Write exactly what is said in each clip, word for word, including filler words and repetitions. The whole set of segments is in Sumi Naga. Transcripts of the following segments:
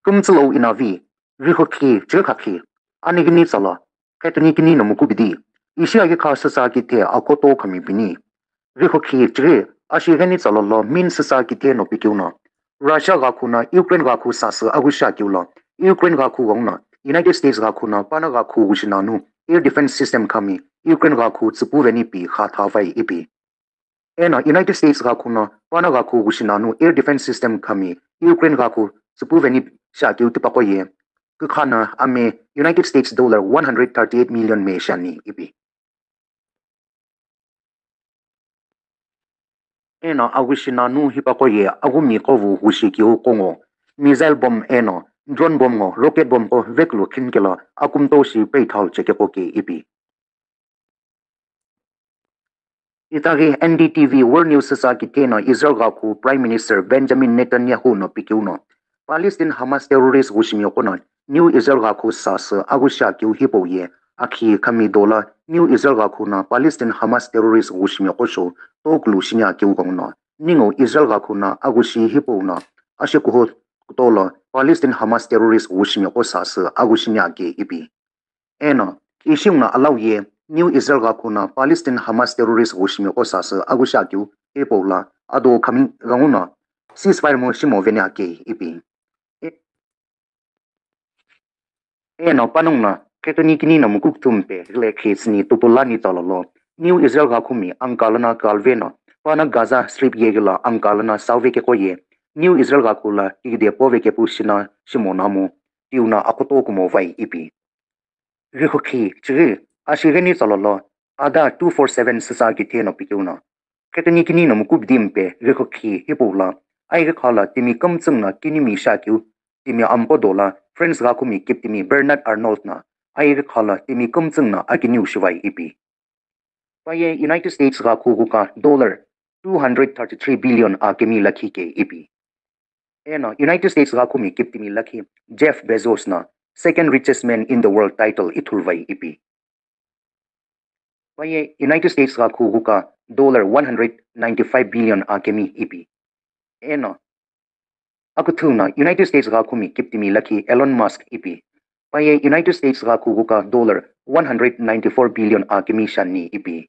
Tumtsülo inavi, rikhokhi chighi khakhi, anighini tsala, khetuni kini no mukubidi, ishi aghi kha sasa kithe akoto khami bini. Rikhokhi chighi, ashighini tsala lo min sasa kithe no pikeu no. Russia ghakhu na Ukraine ghakhu sasü aghushi akeu lo, Ukraine ghakhu ghanguna, United States ghakhu na pana ghakhu ghushi nanu air defense system khami, Ukraine ghakhu tsüpu veni pi kha thavai ipi. Eno United States ghakhu no pana ghakhu ghushi nanu air defense system khami Ukraine ghakhu tsüpu veni shi akeu tipaqo ye. Kükha na ame United States dollar one hundred thirty-eight million me shani ipi. Eno aghushi nanu hipaqo ye aghumi qo vu ghushi keu qo ngo, missile bomb eno drone bomb ngo rocket bomb qo vekulu khin kelo akumto shi peithal cheke qo ke ipi. Itaghi N D T V World News sasa kithe no Israel ghakhu Prime Minister Benjamin Netanyahu no pikeu no, Palestine Hamas terrorist ghushimi qo no New Israel ghakhu sasü aghushi akeu hipau ye akhi khami dola New Israel ghakhu no Palestine Hamas terrorist ghushimi qo sho tokulu shini akeu ghanguna, ningu Israel ghakhu no aghushi hipau no ashekuho kutola Palestine Hamas terrorist ghushimi qo sasü aghushini ake ipi. Eno, ishimna alau ye, New Israel ghakhu no Palestine Hamas terrorist ghushimi qo sasü aghushi akeu, hipau lo, ado khami ghangu no, ceasefire mo shimo veni ake ipi. Eno, panongu no, khetuni kini no mukukthumpe, ghile khisini tupulani tsala lo, New Israel ghakhumi, angka lono kalve no, pana Gaza Strip ye ghila angka lono sauve keqo ye, New Israel ghakhu lo, kigide pove kepu shina, shimo namu, tiu no akoto kumo vai ipi. Rikhokhi, chighi, ashighini tsala lo, ada two four seven sasa kithe no pikeu no. Khetuni kini no mukubidi mpe, rikhokhi, hipau lo, aighi kha lo, timi kümtsüng no, kinimi shi akeu, timi ampo dola, France ghakhumi kiptimi Bernard Arnault no, aighi kha lo, timi kümtsüng no, akiniu shivai ipi. Paye United States ghakhu ghuka dollar two hundred thirty-three billion akemi lakhi ke ipi. Eno United States ghakhumi kiptimi lakhi Jeff Bezos no second richest man in the world title ithulvai ipi. Paye United States ghakhu ghuka dollar one hundred ninety-five billion akemi ipi. Eno akuthu no United States ghakhumi kiptimi lakhi Elon Musk ipi. Paye United States ghakhu ghuka dollar one hundred ninety-four billion akemi shani ipi.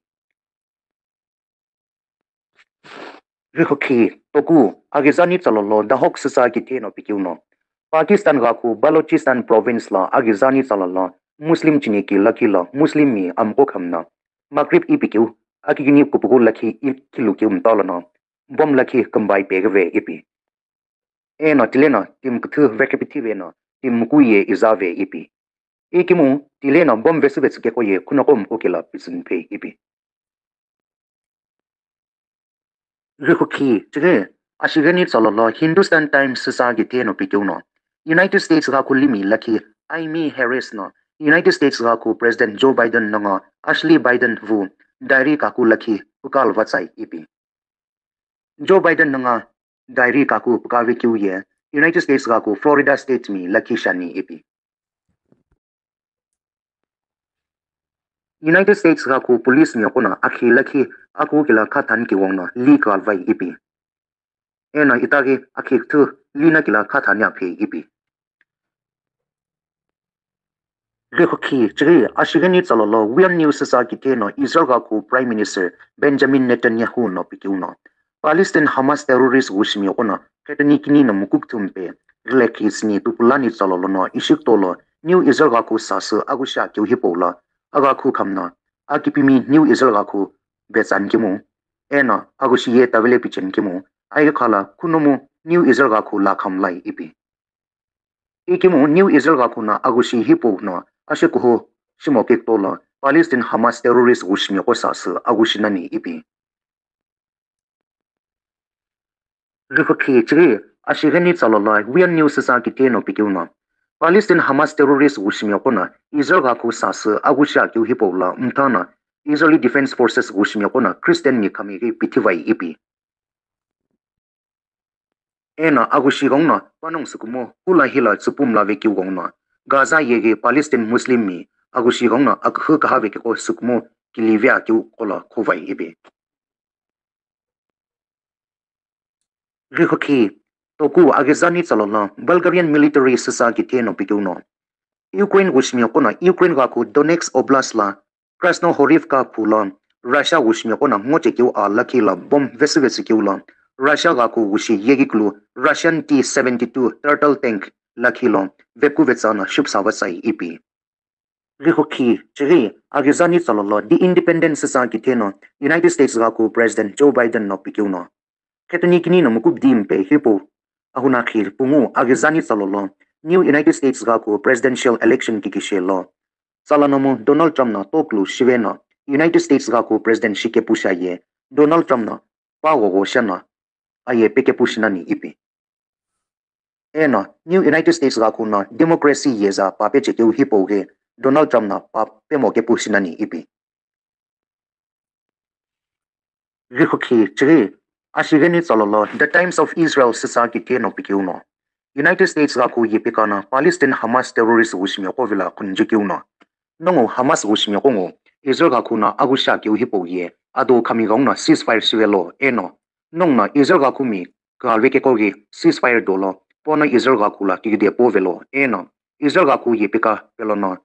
Rikhokhi, toku, aghizani tsala lo, Dahok sasa kithe no pikeu no. Pakistan ghakhu Balochistan province lo, aghizani tsala lo, Muslim chiniki lakhi lo, Muslim mi amqo khamna. Maghrib ipikeu, akigini kupuku lakhi i-, khilu keu mtalo no. Bomb lakhi kümbai peghive ipi. Eno tileno timi küthü vekipithive no timi muku ye izave ipi. Ikimu tileno bomb vesüvetsü keqo ye khunoqo mukukela pitsüniphe ipi. Rikhokhi, chighi, ashighini tsala lo Hindustan Times sasa kithe no pikeu no. United States ghakhu limi lakhi Amy Harris no United States ghakhu President Joe Biden nongo Ashley Biden vu diary kaku lakhi pukal vatsai ipi. Joe Biden nongo diary kaku pukave keu ye United States ghaku Florida State mi lakhi shani ipi. United States ghaku police mi qo no akhi lakhi aku kila kha thani kiwong no li kalvai ipi. Eno itaghi akhi kuthu li no kila kha thani aphi ipi. Rikhokhi chighi ashighini tsala lo Wian News sasa kithe no Israel ghaku Prime Minister Benjamin Netanyahu no pikeu no Palestine Hamas terrorist ghushimi qo no khetoni kini no mukukthumpe rilekhi sini tupulani tsala lono ishi kutolo New Israel ghaku sasü aghushi akeu hipau lo aghakhu khamna akipimi New Israel ghaku betsa nikemu eno aghushi ye tavele piche nikemu aighi khala khunomu New Israel ghaku la khamlai ipi. Ikemu New Israel ghaku no aghushi hipau no ashekuhu shimo kekutolo Palestine Hamas terrorist ghushimi qo sasü aghushi nani ipi. Rikhokhi chighi ashighini tsala lo Wian News sasa kithe no pikeu no Palestine Hamas terrorist ghushimi qo no Israel ghaku sasü aghushi akeu hipau lo mtha no Israeli Defense Forces ghushimi qo no Christian mi khami ghi pithivai ipi. Eno aghushi ghenguno panongu sükumo hula hila tsüpu mlave keu ghenguno Gaza yeghi Palestine Muslim mi aghushi ghenguno akühü kahave keko sükumo kilive akeu qo lo khuvai ipi. Rikhokhi Toku aghizani tsalolo Bulgarian military süsa kitheno pikeuno Ukraine wushimiyoqo no Ukraine ghakhu Donetsk Oblast la Krasnohorivka phulo Russia wushimiyoqo no ngochekeu a lakhi la bomb vesüvesükeu lo Russia ghakhu wushi yegikulu Russian T seventy-two Turtle tank lakhi lo vekuvetsano shupsavatsai ipi. Rikhokhi chighi aghizani tsalolo The Independent süsa kitheno United States ghakhu President Joe Biden no pikeuno Khetoni kini no mukubdi mpe hipau ahunakhi pungu aghizani tsalolo New United States ghakhu presidential election kikishe lo. Tsala nomu Donald Trump no toklu shive no United States ghakhu president shikepu shaye Donald Trump no pa ghogho shano aye pekepu shinani ipi. Eno New United States ghakhu no democracy yeza pa pechekeu hipau ghi Donald Trump no pa pemo kepu shinani ipi. Rikhokhi chighi ashigheni tsalolo The Times of Israel süsa kitheno pikeuno United States ghakhu yepikana Palestine Hamas terrorist wushimiyoqo vila khunjekeuno nongu Hamas wushimiyoqo ngo Israel ghakhu no aghusha keu hipau ye ado khami ghau no ceasefire shivelo eno nongu no Israel ghakhu mi kaghalve kekoghi ceasefire dolo pono Israel ghakhu la kikide povelo eno Israel ghakhu yepika pelono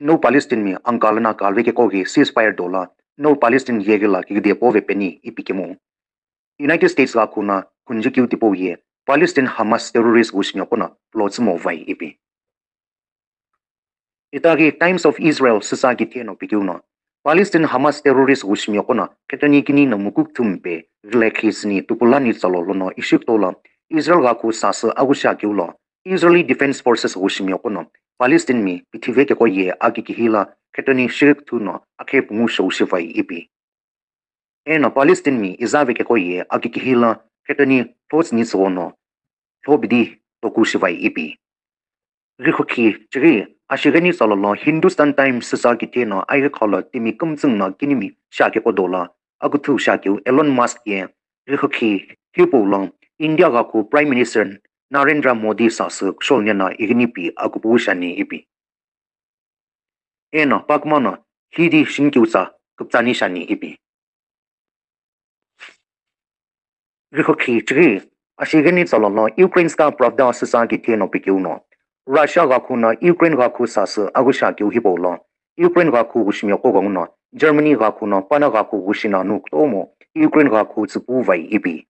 no Palestine mi angka lana kaghalve kekoghi ceasefire dola no Palestine yeghi la kikide pove peni ipi kemu. United States ghakhu no khunjekeu tipau ye Palestine Hamas terrorist wushimiyoqo no plotsümo vai ipi. Itaghi Times of Israel süsa kitheno pikeuno Palestine Hamas terrorist wushimiyoqo no khetoni kini no mukukthumpe ghilekhi sini tupulani tsalo lono ishiktola Israel ghakhu sasü aghusha keu lo Israeli Defense Forces wushimiyoqo no Palestine mi pithive keko ye akikihi la khetoni shirikuthu no akhe pungu shou shivai ipi. Eno Palestine mi izave keko ye akikihi la khetoni thoughts ni tsügho no thobidi toku shivai ipi. Rikhokhi chighi ashigheni tsalolo Hindustan Times süsa kitheno aighikhalo timi kümtsüng no kinimi sha keko dola akuthu sha keu Elon Musk ye rikhokhi hipau lo India ghakhu Prime Minister Narendra Modi sasü kushou nena ighinipi akupu shani ipi. Eno pakuma no hidi shinikiutsa kuptsani shani ipi. Rikhokhi chighi ashigheni tsalolo Ukrainska Pravda süsa kitheno pikeuno Russia ghakhu no Ukraine ghakhu sasü aghusha keu hipau lo Ukraine ghakhu wushimiyoqo ghenguno Germany ghakhu no pana ghakhu wushi nanu kutomo Ukraine ghakhu tsüpu vai ipi.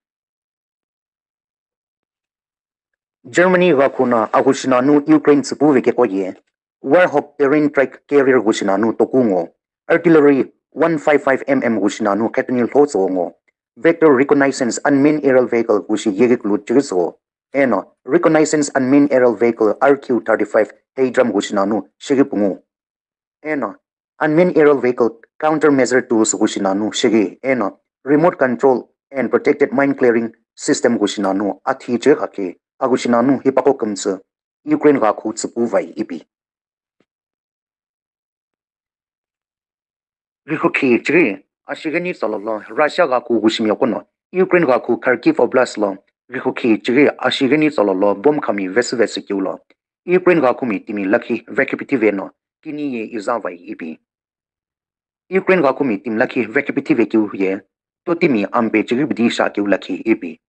Germany ghakhu no aghushinanu Ukraine tsüpuve keko ye Warhawk Terran Trike Carrier ghushi nanu toku ngo, Artillery one five five M M ghushi nanu khetoni lho tsügho ngo, Vector Reconnaissance Unmanned Aerial Vehicle ghushi yeghi kulu chighi tsügho, eno Reconnaissance Unmanned Aerial Vehicle R Q thirty-five Heidrum ghushi nanu shighi pungu. Eno Unmanned Aerial Vehicle Countermeasure Tools ghushi nanu shighi, eno Remote Control and Protected Mine Clearing System ghushi nanu athi chighi ghakhi, aghushi nanu hipaqo kümtsü Ukraine ghakhu tsüpu vai ipi. Rikhokhi chighi ashigheni tsalolo Russia ghakhu ghushimiyoqo no Ukraine ghakhu Kharkiv Oblast lo rikhokhi chighi ashigheni tsalolo bomb khami vesüvesü keu lo Ukraine ghakhu mi timi lakhi vekhipithive no kini ye iza vai ipi. Ukraine ghakhu mi timi lakhi vekhipithive keu ye totimi ampe chighi bidi sha keu lakhi ipi.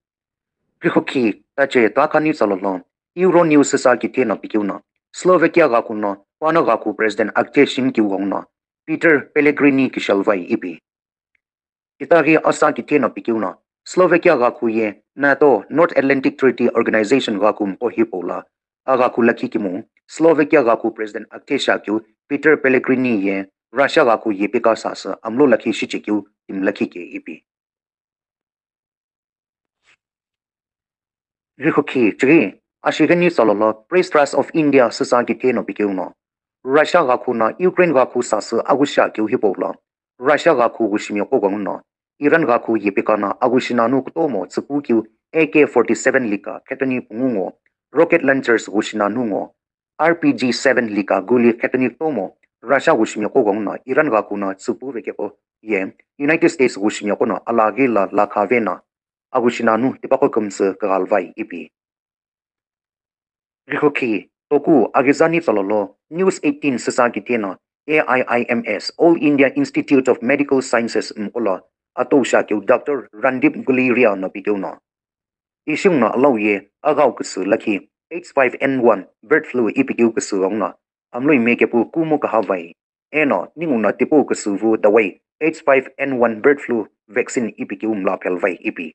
Rikhokhi tache takhani tsalolo Euronews süsa kitheno pikeuno Slovakia ghakhu no pana ghakhu President akche shini keu ghenguno Peter Pellegrini kishelvai ipi. Itaghi asa kitheno pikeuno Slovakia ghakhu ye NATO North Atlantic Treaty Organization ghakhu mqo hipau lo aghakhu lakhi kimu Slovakia ghakhu President akche sha keu Peter Pellegrini ye Russia ghakhu yepika sasü amlo lakhi shichekeu timi lakhi ke ipi. Rikhokhi chighi ashigheni tsalolo Press Trust of India süsa kitheno pikeuno Russia ghakhu no Ukraine ghakhu sasü aghusha keu hipau lo Russia ghakhu ghushimiyoqo ghenguno Iran ghakhu yepika no aghushi nanu kutomo tsüpu keu A K forty-seven lika khetoni pungu ngo, rocket launchers ghushi nanu ngo, R P G seven lika guli khetoni kutomo Russia ghushimiyoqo ghenguno Iran ghakhu no tsüpuve keko ye United States ghushimiyoqo no alaghi la lakhave no aghushi nanu tipaqo kümtsü kaghalvai ipi. Rikhokhi toku aghizani tsalolo News eighteen süsa kitheno A I I M S All India Institute of Medical Sciences mqo lo atosha keu Doctor Randeep Guleria no pikeuno Ishi nguno alau ye aghau küsü lakhi H five N one bird flu ipikeu küsü ghenguno amloi mekepu kumu kahavai. Eno ninguno tipau küsü vu dawai H five N one bird flu vaccine ipikeu mla phelvai ipi.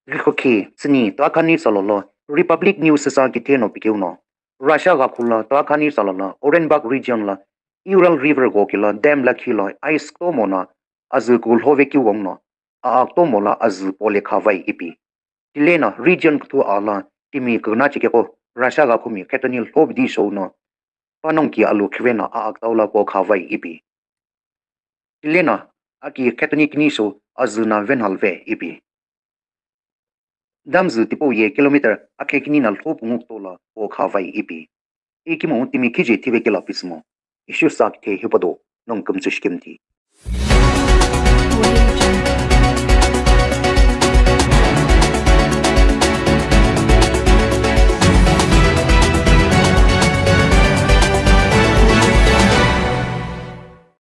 Rikhokhi tsüni toakhani tsalolo Republic News sa kitheno pikeu no, Russia ghakhu lo toakhani tsalolo Orenburg region lo Ural River ghokilo dam lakhi lo ice kutomo no azü kulhove keu ghenguno aa kutomo lo azü pole khavai ipi. Tileno region kuthu aa lo timi küna chekegho Russia ghakhumi khetoni lhobidi shou no panongu ki alu khive no aa kutau lo po khavai ipi. Tileno aki khetoni kini shou azü no venhalve ipi. Dam zü tipau ye kilometer akhe kini no lho pungu kuto lo po khavai ipi. Ikemu timi khije thive kelo pisümo. Ishi sa kithe hipado nongu kümtsü shikimthi.